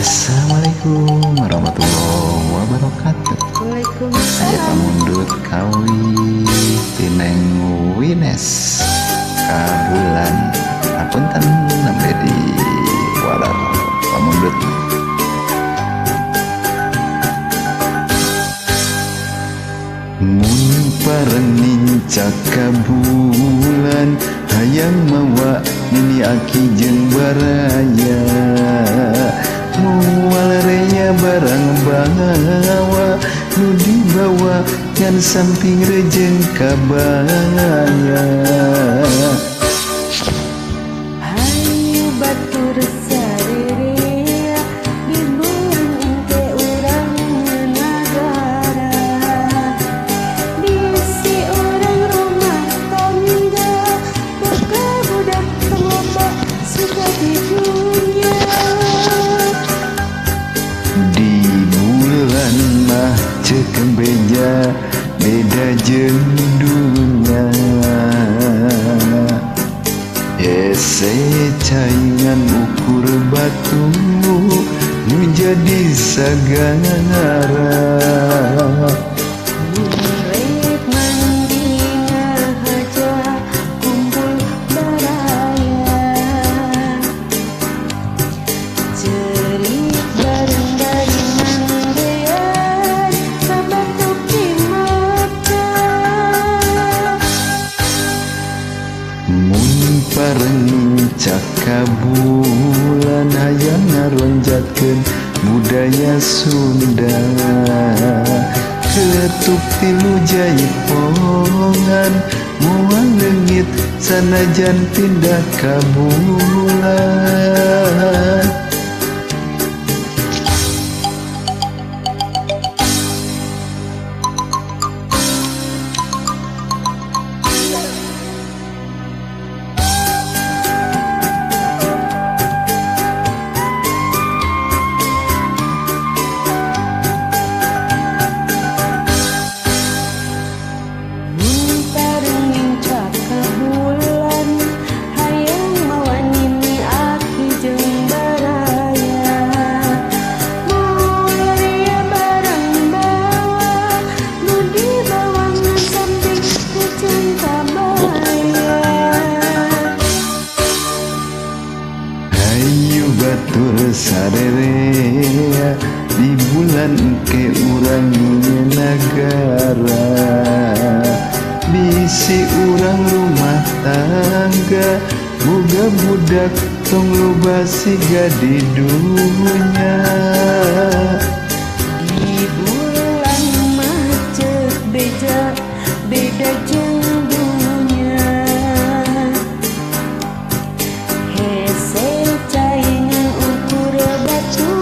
Assalamualaikum warahmatullahi wabarakatuh. Waalaikumsalam. Aya pamundut kawi tineng wines kabulan. Apunten nembe di walar pamundut. Mun pareng nincak ka bulan, hayang mawa nini aki jeung baraya. Moal rea barang bawa nu dibawa ngan samping rejeng kabaya. Hayu batur sarerea di bulan engke urang nagara. Bisi urang rumah tangga boga budak tong loba suka di dunya. Di bulan mah ceuk beja beda jeung dunya. Hese caingan ukur batu nu jadi sagara. Mun rek mandi ngahaja kumpul baraya. Cerik bareng dari mandean sabatuk di mata. Mun pareng nincak ka bulan, hayang ngaronjatkeun budaya Sunda. Ketuk tilu jaipongan moal leungit sanajan pindah ka bulan. Mun pareng nincak ka bulan, hayang mawa nini aki jeung baraya. Moal rea barang bawa nu dibawa ngan samping rejeng kabaya. Hayu batur sarerea di bulan engke urang nagara. Bisi urang rumah tangga boga budak tong loba siga di dunya. Di bulan mah ceuk beja beda jeung dunya. Hese caingan ukur batu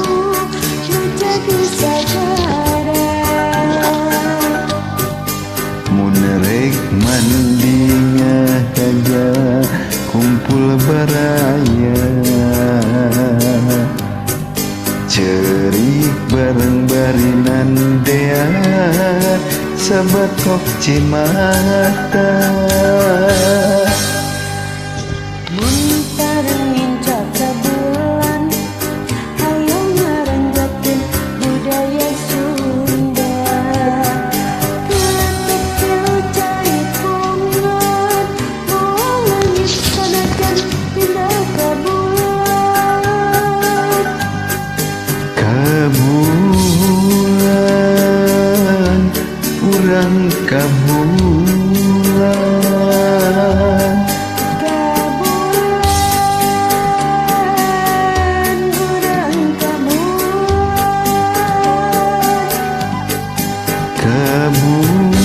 nu jadi sagara. Mun rek mandi ngahaja kumpul baraya. Cerik bareng barinan dea sabatok cimata. Mun pareng nincak ka bulan, hayang ngaranjatkeun budaya Sunda. Ketuk tilu jaipongan moal leungit sanajan pindah ka bulan. Ka bulan, urang ka bulan. Ka bulan, urang ka bulan. Ka bulan.